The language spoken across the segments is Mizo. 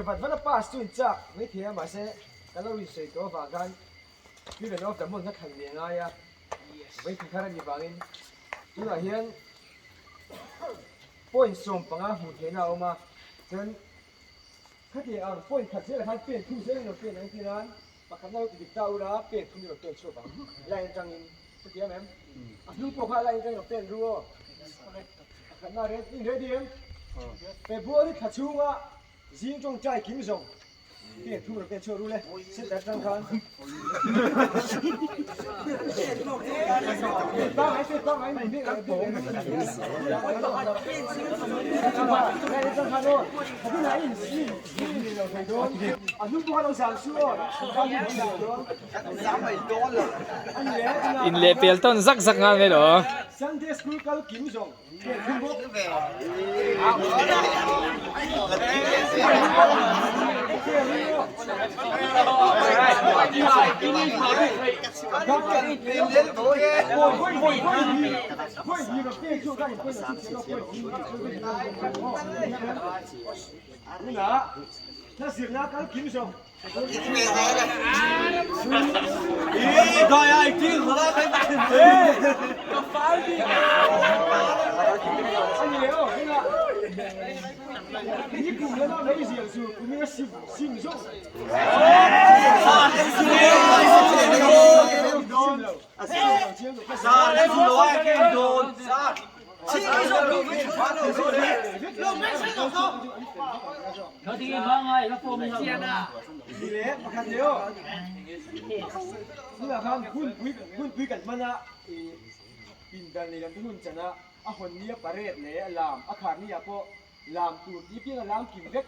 Vat vat a pass chu in chak mai thei a mahse ka lo insawi tawh avang khan Student of the Month ka thlan ve ngai a, vaithum thar a nih vangin tunah hian point 15 hmuh theihna a awm a, chuan khatiang ang point khat zelah khan pen thum zel in rawn pen ang tir a, pakhatna lo ti dik ta ula pen thum in rawn pen chhuak ang line atangin chutiang em? A hnung pawh kha line atangin rawn pen ru aw, pakhatna in ready em? February thla chhunga Zing tawngtai kim zawng pen thum rawn pen chhuak ru le center atang khan pangai te pangai mai mek ang bawng atang khan aw thadin a in sin ni lo thei dawn a hnung pawh kha lo zam su aw In leh pel tawn zak zak nghal mai lo. Sunday school kal kim zawng Hunpui kan hman a pindan nei lam te hun chan a a hawn nia parade leh a lam a khar nia pawh lam tur tih piang a lam kim vek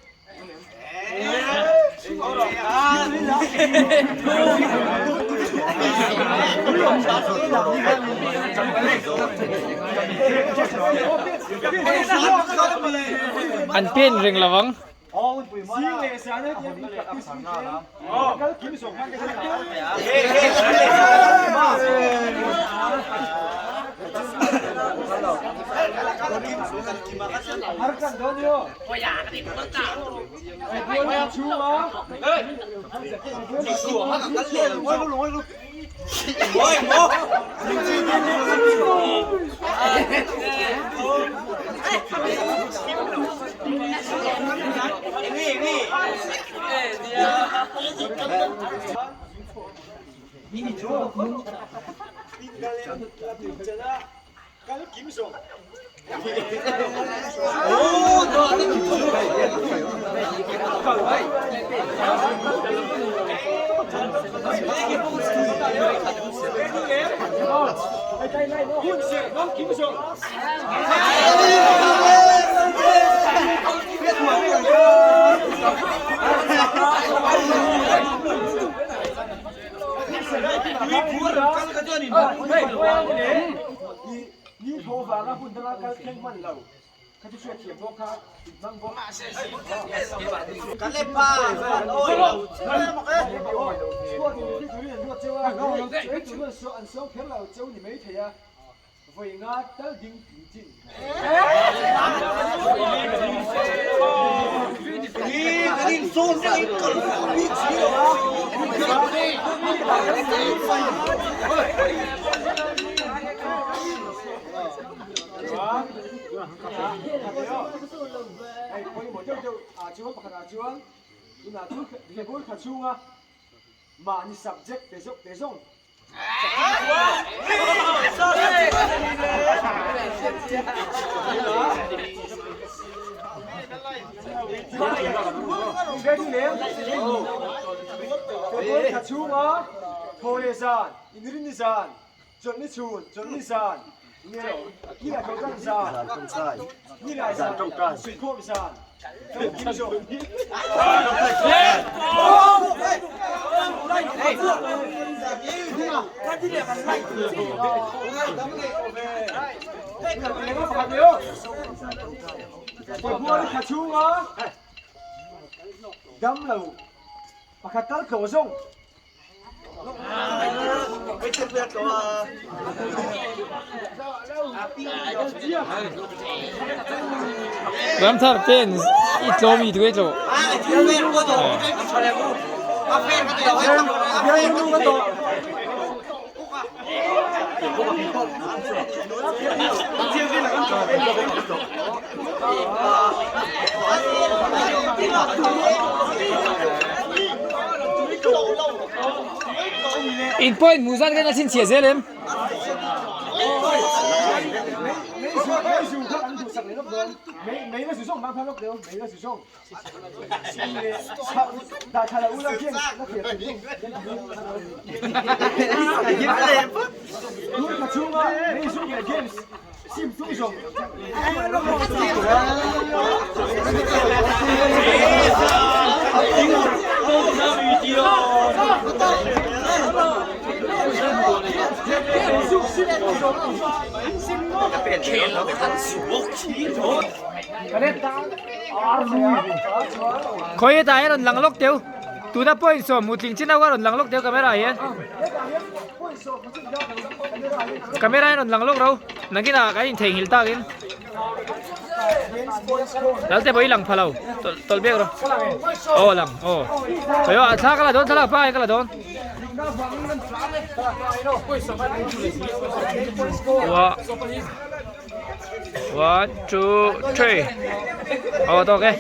An pen reng lo ang. Ni tho vanga hun danga kal thleng hman lo kha chu hriat thiam bawk kha in hmang bawk. Squad in thi turin an ruat cheu a, hei chu an sawm kher lo cheu ni mai thei a, vawi nga tal ding tling chin. Hei pawimawh deuh deuh ah chuan pakhat ah chuan tunah chu Rebel thla chhunga mahni subject pe zawk pe zawng February thla chhunga thaw leh zan, inrinni zan, chawlhni chhun, chawlhni zan, ni a tho tan zan, ni lai zan, suihkhawm zan, February thla chhunga damlo pakhat tal tlawh zawng. Ramthar ten i tlawm i duai tlo. In point hmuh zan khan a chhinchhiah zel em? Khawi hetah hian rawn lang lawk teu tuna pawhin sawm hmuhtling chin ho kha rawn lang lawk teu camera ah hian camera hian rawn lang lawk ro nakinah kan intheihnghilh takin Lalte pawh i lang pha lo tawlh bek rawh aw lang aw khawi aw thla ka la dawn thlalak pa ka la dawn One, 2, 3. Aw tawk e.